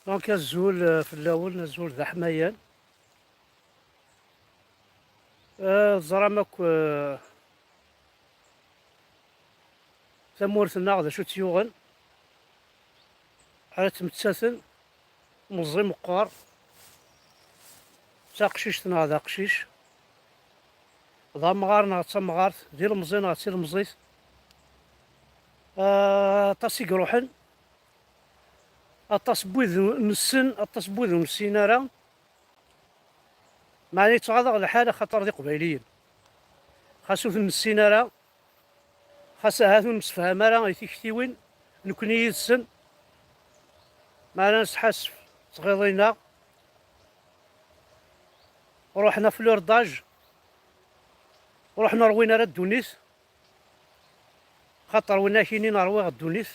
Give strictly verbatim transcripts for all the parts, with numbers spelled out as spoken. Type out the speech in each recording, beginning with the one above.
Donc, azul, euh, fell-awen, azul d aḥmayan. Euh, teẓram akk, euh, tamurt-nneɣ d acu tt-yuɣen. Ara ttmettaten, meẓẓi meqqer, d taqcict neɣ d aqcic, d amɣar neɣ d tamɣart, d ilemẓi neɣ d tilemẓit. Ah, aṭas i iruḥen, aṭas n wid nessen, aṭas n wid ur nessin ara. Meɛna yettɣaḍ-aɣ lḥal axaṭer d iqbayliyen. Xas ur ten-nessin ara, xas ahat ur nemsefham ara i tiktiwin nekni yid-sen, meɛna nesḥassef tɣiḍin-a ruḥen ɣef l'heure d'âge, ruḥen ur win ara ddunit, xaṭer win akinin ṛwiɣ ddunit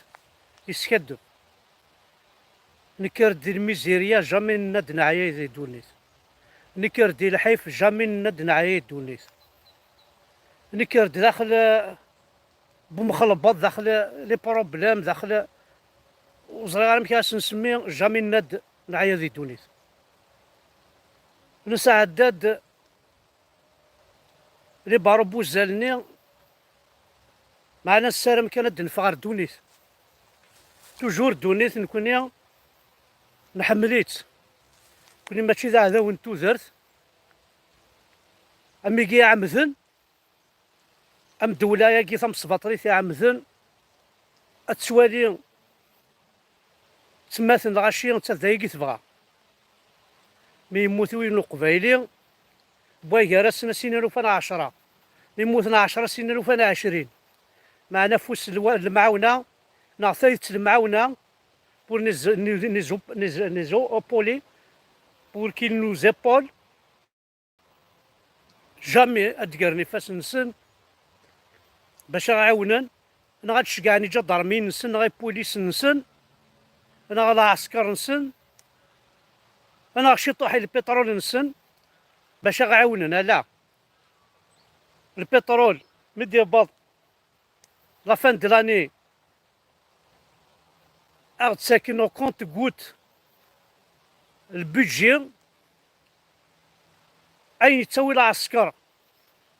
yeskaddeb. Nekker-d di lmizirya, jamais nenna-d neɛya di ddunit. Nekker-d di lḥif, jamais nenna-d neɛya di ddunit. Nekker-d daxel, eh, bumxelbeḍ, daxel, eh, les problèmes, daxel, eh, ur ẓriɣ ara amek ara s-nsemmi, jamais nenna-d neɛya di ddunit. Nesɛedda-d les barreaux n wuzzal-nni, meɛna nessaram kan ad d-neffeɣ ɣer ddunit. Toujours ddunit, nekni nḥemmel-itt. Nekni mačči d aɛdaw n tudert, am wigi iɛemden, am ddewla-agi tamesbaṭlit iɛemden ad twali ttemmaten lɣaci, nettat d ayagi tebɣa. Mi yemmut win n uqbayli, wway gar-asen a s-inin ufan ɛecṛa. Mi mmuten ɛecṛa a s-inin ufan ɛecrin. Meɛna afus n lwa-, n lemɛawna, neɣ tayet n lemɛawna, pour les, les, les, les épauler, pour qu'ils nous épaulent, jamais ad d-gren ifassen-nsen bac ad ɣ-ɛiwnen, neɣ ad ceggɛen iǧadarmiyen-nsen, neɣ ipulisen-nsen, neɣ lɛesker-nsen, neɣ ciṭuḥ i lpiṭrul-nsen bac ad ɣ-ɛiwnen. Ala, lpiṭrul mi d-yewweḍ la fin de l'année, ad ɣ-d-ttaken au compte-goutte le budget, ayen yettawi lɛesker,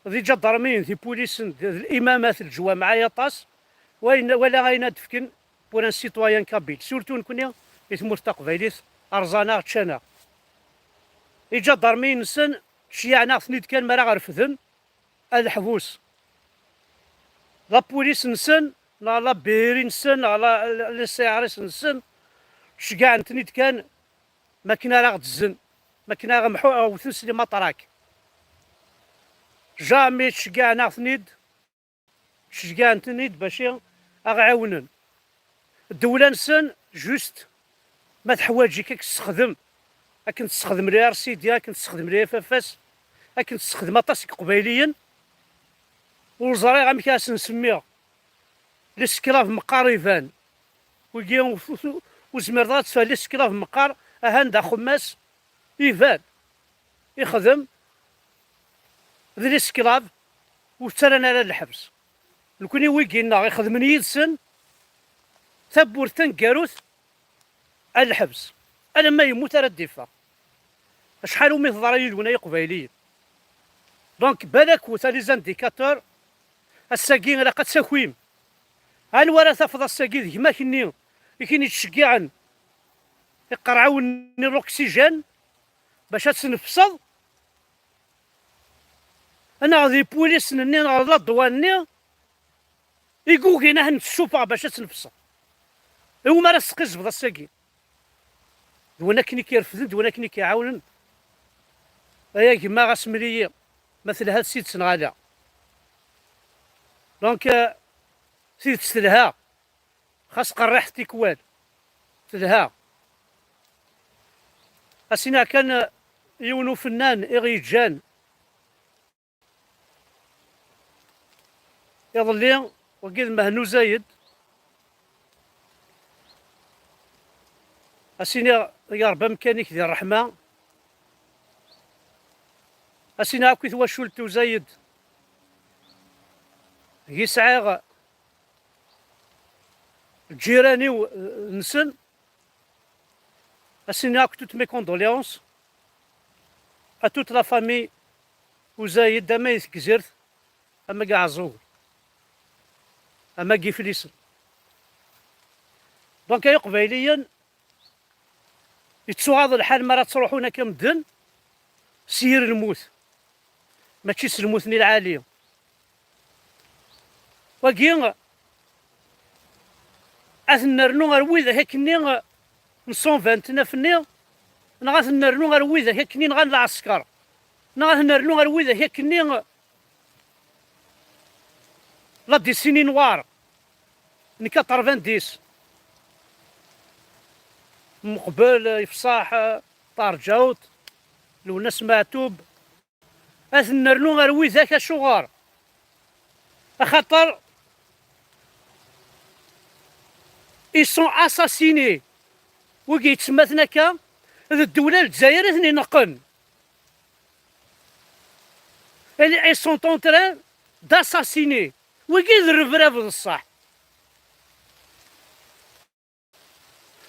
d iǧadarmiyen, d ipulisen, d, d limamat, leǧwameɛ, ay aṭas, wayen, wala ayen ad d-fken pour un citoyen kabyle, surtout nekni i tmurt taqbaylit, rẓan-aɣ, ččan-aɣ. Iǧadarmiyen-nsen ceyyɛen-aɣ-ten-id kan mi ara ɣ-refden, ad leḥbus. La police-nsen, neɣ la B R I-nsen, neɣ la, la, les C R S-nsen, ceggɛen-ten-id kan, makken ara ɣ-dzen, makken ara ɣ-mḥu, ɣ-wten s les matraques. Jamais ceggɛen-aɣ-ten-id, ceggɛen-ten-id bac a ɣ-ɛiwnen. Ddewla-nsen, juste, ma teḥwaǧ-ik, ad k-tessexdem. Akken tessexdem le R C D, akken tessexdem le F F S, akken tessexdem aṭas n Iqbayliyen. Ur ẓriɣ amek ara sen-semmiɣ. Lesklav meqqar iban. Wigi ur, ur, ur zmireḍ ara ad tefhem lesklav meqqar, ahan d axemmas iban. Ixdem d lesklav, ur ttarran ara lḥebs. Nekni wigi-nneɣ ixedmen yid-sen tawwurt taneggarut, a lḥebs, alamma yemmut ara d-iffeɣ. Acḥal umi teḍra yid-wen ay Iqbayliyen? Donc, balak, t'as les indicateurs, ass-agi ilaq ad takim. Anwa ara tafeḍ ass-agi d gma-k-nni i ken-yettceggiɛen, iqerɛawen-nni l'oxygène, bac ad tnefseḍ, neɣ d ipulisen-nni neɣ d ladwan-nni i yugin ad ten-tessufeɣ bac ad tnefseḍ. Iwumi ara tesqizbeḍ ass-agi? D win akken i k-irefden, d win akken i k-iɛawnen. Ay a gma, ɣas mel-iyi ma telha s tidet neɣ ala. Donc, euh, tidet telha. Xas qerriḥet tikwal, telha. Ad s-iniɣ kan, eh, yiwen ufennan i ɣ-yeǧǧan iḍelli, wagi d Mehnu Zayed. Ad s-iniɣ, ya Ṛebbi, amkan-ik di ṛṛeḥma. Ad s-iniɣ akk i twacult n Uzayed, deg-i sɛiɣ lǧiran-iw, eh, nsen, Asini akk toutes mes condoléances à toute la famille Uzayed, ama i Tegzirt, ama i Ɛeẓẓug, ama i Iflisen. Donc ay Iqbayliyen, yettuɣaḍ lḥal mi ara ttruḥun akka medden s yir lmut, mačči s lmut-nni lɛali. Wagi, ad ten-nernu ar widak akkenni n cent vingt-neuf-nni, neɣ ad ten-nernu ar widak akkenni nɣan lɛesker, neɣ ad ten-nernu ar widak akkenni la décennie noire n quatre-vingt-dix, Meqbel, Ifṣaḥ, Ṭaher Ǧaɛut, Lwennas Meɛtub, ad ten-nernu ar widak. Acuɣer? Axaṭer ils sont assassinés. Wigi yettemmaten akka, d ddewla n Lezzayer i ten-ineqqen. Ils sont en train d'assassiner. Wigi d rrebrab d ṣṣeḥ.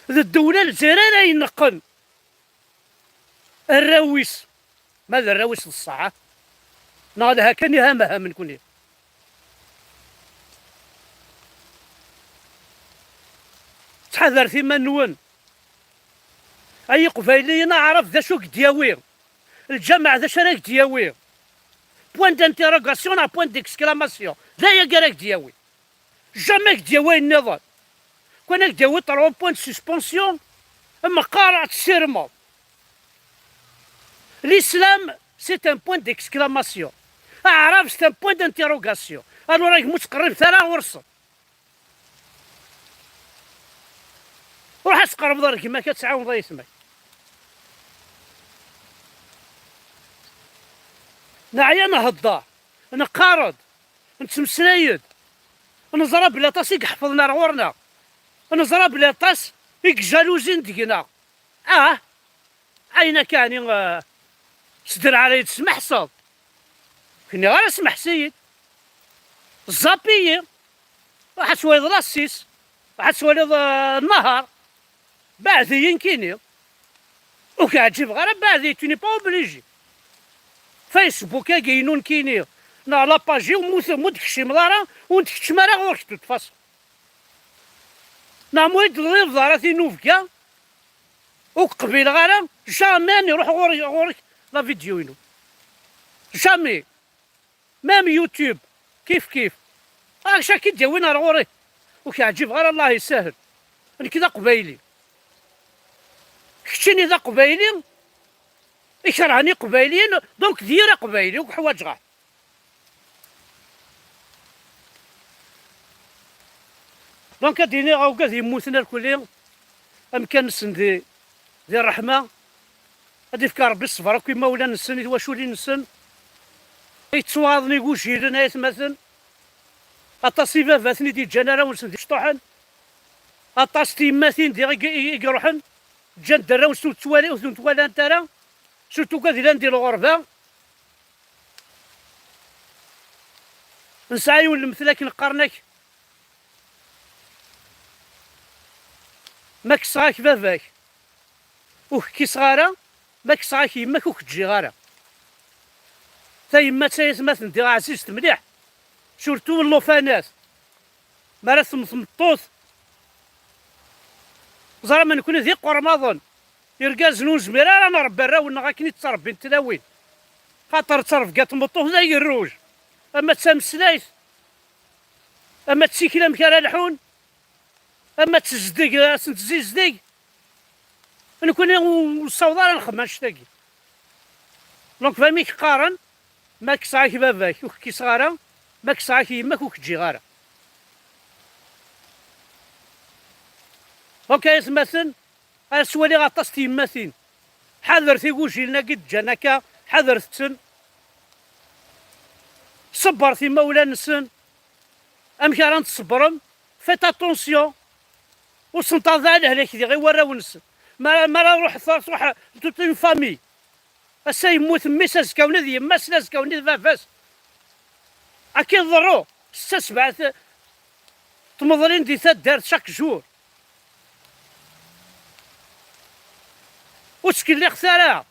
D ddewla n Lezzayer ara ineqqen arraw-is. Ma d arraw-is d ṣṣeḥ, neɣ d hakan ihamham nekni. Ttḥadaret iman-nwen. Ay Iqbayliyen, aɛrab d acu i k-d-yawi? Lǧameɛ d acu ara k-d-yawi? Point d'interrogation neɣ point d'exclamation, d ayagi ara k-d-yawi. Jamais k-d-yawi ayen nniḍen. Kan ak-d-yawi trois points de suspension, meqqar ad tessirmeḍ. L'islam, c'est un point d'exclamation. Aɛrab, c'est un point d'interrogation. Alors, a gma, ur ttqerribet ara ɣur-sen. Ruḥ ad tqerrbeḍ ar gma-k, ad tɛawneḍ ayetma-k. Neɛya nhedder, neqqar-d, nettmeslay-d. Neẓra belli aṭas i iḥefḍen ar ɣur-neɣ. Neẓra belli aṭas i ijaluzin deg-neɣ. Ah! Ayen akka, ɛni, eh, s ddreɛ ara yi-d-tesmeḥseḍ? Ur k-nniɣ ara smeḥs-iyi-d. Ẓẓap-iyi. Ruḥ ad twaliḍ la six. Ruḥ ad twaliḍ, eh, nnehar. Beɛd-iyi nekkini. Ur k-ɛǧibeɣ ara, beɛd-iyi, tu n'es pas obligé. Facebook-agi-inu nekkini, neɣ la page-iw, mu t-, mu d-tekcimeḍ ara, ur n-tkeččem ara ɣur-k de toute façon. Neɣ mu i d-tḍibeḍ ara tinubga, ur k-qbileɣ ara, jamais n-iruḥ ɣur-, ɣur-k la vidéo-inu. Jamais. Même YouTube, kif kif. Acu akka i d-yawin ar ɣur-i? Ur k-ɛǧibeɣ ara, Allah yessahel. Nekk d aqbayli. Keččini d aqbayli, ikerhen iqbayliyen, donc d yir aqbayli, ur k-ḥwaǧeɣ ara. Donc ad d-iniɣ awgad yemmuten irkelli, amkan-nsen di, di ṛṛeḥma, ad d-ifk Ṛebbi ṣṣber akk imawlan-nsen, i twaculin-nsen, i yettwaɣaḍen igujilen, ay atmaten, aṭas ibabaten i d-yeǧǧan arraw-nsen d imecṭuḥen, aṭas tiyemmatin diɣ i, i, i iṛuḥen, ǧǧan-d arraw-nsen ur ttwali-, ur ten-twalant ara, surtout kad ilan di lɣerba. Nesɛa yiwen lemtel akken qqaren-ak, ma kkseɣ-ak baba-k, ur k-kkiseɣ ara, ma kkseɣ-ak yemma-k, ur k-ǧǧiɣ ara. Tayemmat, ay atmaten, diɣ ɛzizet mliḥ, surtout llufanat. Mi ara temmet tmeṭṭut, ẓer ama nekni d iqurmaḍen, irgazen, ur nezmir ara ad nṛebbi arraw-nneɣ akken i ttṛebbint tlawin. Xaṭer ttṛebga n tmeṭṭut d agerruj. Ama d tameslayt, ama d tikli amek ara lḥun, ama d tezdeg, ad tent-tzizdeg. Nekni ur nessaweḍ ara ad nexdem annect-agi. Donc, fami k-qqaren, ma kkseɣ-ak baba-k, ur k-kkiseɣ ara, ma kkseɣ-ak yemma-k, ur k-ǧǧiɣ ara. Donc, ay atmaten, ara swaliɣ aṭas n tyemmatin. Ḥadret igujilen-agi d-ǧǧan akka, ḥadret-ten. Ṣebbret imawlan-nsen. Amek ara n-tṣebrem? Faites attention. Ur sent-aḍa lehlak diɣ i warraw-nsen. Ma, ma ara ruḥ, truḥ toute une famille. Ass-a yemmut mmi-s, azekka-nni d yemma-s, azekka-nni d baba-s. Akka i iḍerru. Setta sebɛa t-, tmeḍlin di taddart chaque jour. Ur ttkellixet ara.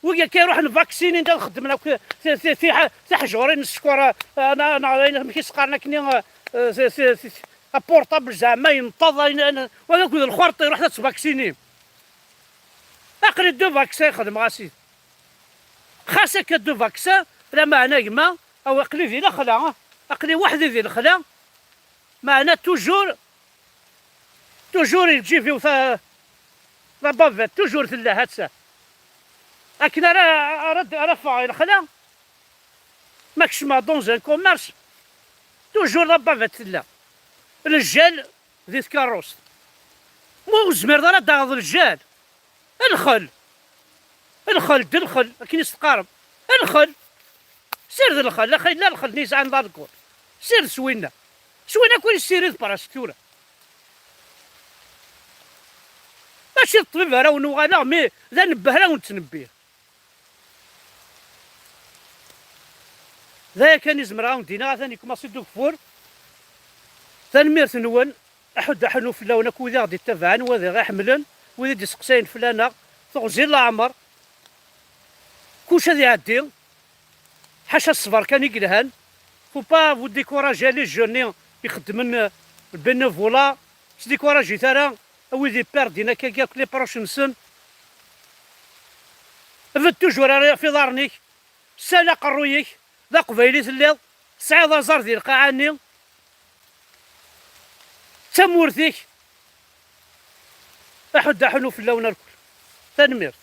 Wigi akka iruḥen vaccinin, ad xeddmen akk ti- ti- ti- tiḥ- tiḥjurin n sskeṛ, ah, neɣ neɣ ayen amek i s-qqaren akken, ah, ti- ti- ti- aportabl zeɛma yenṭeḍ, ayen- ayen- wagi akked lxerṭ iruḥ ad ttvaksinim. Aql-i deux vaccins xedmeɣ a sidi. Xas akka deux vaccins, lameɛna gma, aw aql-i di lexla, aql-i weḥd-i di lexla, meɛna toujours, toujours lǧib-iw ta- la bavette, toujours tella hatta. Akken ara ara ara ffɣeɣ i lexla, ma kecmeɣ dans un commerce, toujours la bavette tella. Lǧal di tkeṛṛust. Ma ur tezmireḍ ara ad d-taɣeḍ lǧal, lxel. Lxel d lxel, akken i s-teqqarem. Lxel. Sired lxel, axi yella lxel-nni yesɛan lalkul. Sired s winna. S winna akk i nessirid presque tura. Mačči d ṭṭbib ara wen-uɣaleɣ, mi d anebbeh ara wen-ttnebbiheɣ. D aya kan i zemreɣ ad wen-d-iniɣ, atan yekmaṣi-d ugeffur. Tanemmirt-nwen, aḥuddu aḥunnu fell-awen akk wid i ɣ-d-ittabaɛen, wid i ɣ-iḥemmlen, wid i d-iseqsayen fell-aneɣ, teɣzi n leɛmer, kullec ad iɛeddi, ḥaca ṣṣber kan i yelhan, faut pas vous décourager les jeunes-nni ixeddmen, euh, bénévolat, ur ttdécouragit ara, a wid ipperdin akkagi akk les proches-nsen, bedd toujours ar ɣef iḍarren-ik, ssal aqerruy-ik, d aqbayli telliḍ, tesɛiḍ aẓar di lqaɛa-nni, d tamurt-ik, aḥuddu aḥunnu fell-awen irkel. Tanemmirt.